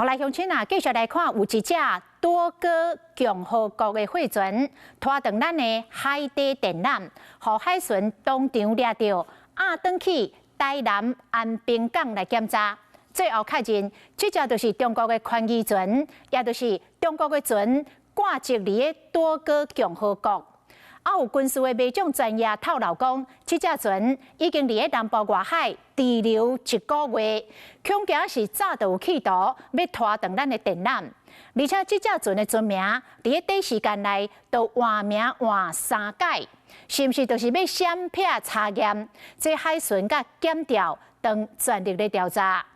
好來，鄉親啊，繼續來看，有一隻多哥共和國的貨船拖斷咱的海底電纜，予海巡當場掠著，押轉去台南安平港來檢查。最後確認，這隻就是中國的寬魚船，也就是中國的船掛籍佇咧多哥共和國。啊，有軍事的民眾專業透露講，這隻船已經佇咧南部外海滯留一個月，恐驚是早就有企圖欲拖斷咱的電纜。而且這隻船的船名，佇咧短時間內就換名換三改，是毋是就是欲閃避查驗？這海巡佮檢調當全力咧調查。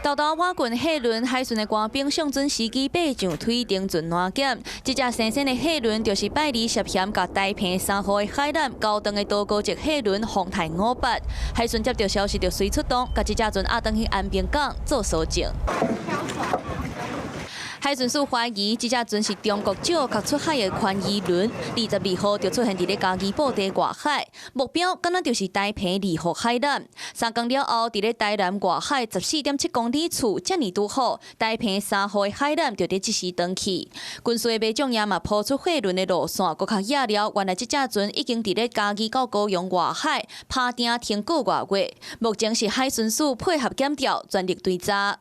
豆豆倚近貨輪海巡的官兵上準時機爬上推登船攔檢，這隻新鮮的貨輪就是拜二涉嫌共台澎3號的海纜勾斷的多哥籍貨輪風泰58。海巡接到消息就隨出動，共這隻船押轉去安平港做搜證。海巡署懷疑這隻船是中國借殼出海的寬魚輪，22號就出現佇咧嘉義埔地外海，目標敢若就是台澎2號海纜。3工了後，佇咧台南外海14.7公里處，遮爾拄好，台澎3號的海纜就佇這時斷去。軍事的民眾也嘛鋪出貨輪的路線，閣較野了，原來這隻船已經佇咧嘉義到高雄外海拍碇停個外月，目前是海巡署配合檢調，全力追查。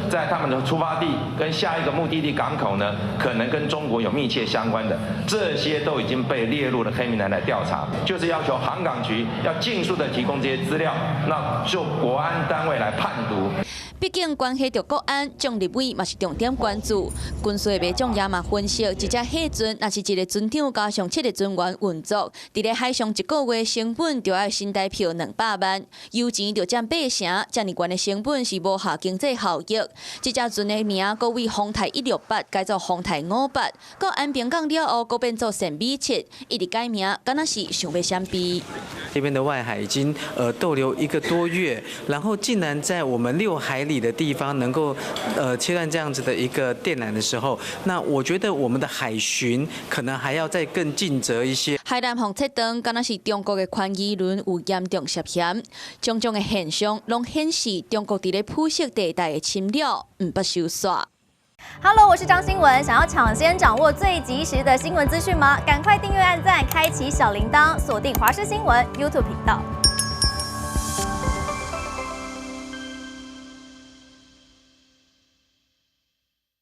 在他們的出發地跟下一個目的地港口呢，可能跟中國有密切相關的，這些都已經被列入了黑名單來調查，就是要求航港局要盡速的提供這些資料，那就國安單位來判讀。畢竟關係著國安，眾立委嘛是重點關注。軍事的民眾也嘛分析，一隻貨船若是一個船長加上七個船員運作，佇咧海上一個月成本就愛新台票200萬，油錢就佔八成，遮爾懸的成本是無效經濟效益。這隻船的名閣為風泰168改做風泰58，到安平港了後，閣變做善美七，一直改名，敢若是想欲閃避。這邊的外海已經逗留一個多月，然後竟然在我們6海里的地方能夠切斷這樣子的一個電纜的時候，那我覺得我們的海巡可能還要再更盡責一些。海纜予切斷，敢若是中國的寬魚輪有嚴重涉嫌，種種的現象攏顯示中國佇咧灰色地帶的侵略毋捌收煞。 Hello，我是張新文，想要搶先掌握最及時的新聞資訊嗎？趕快訂閱、按讚、開啟小鈴鐺，鎖定華視新聞 YouTube 頻道。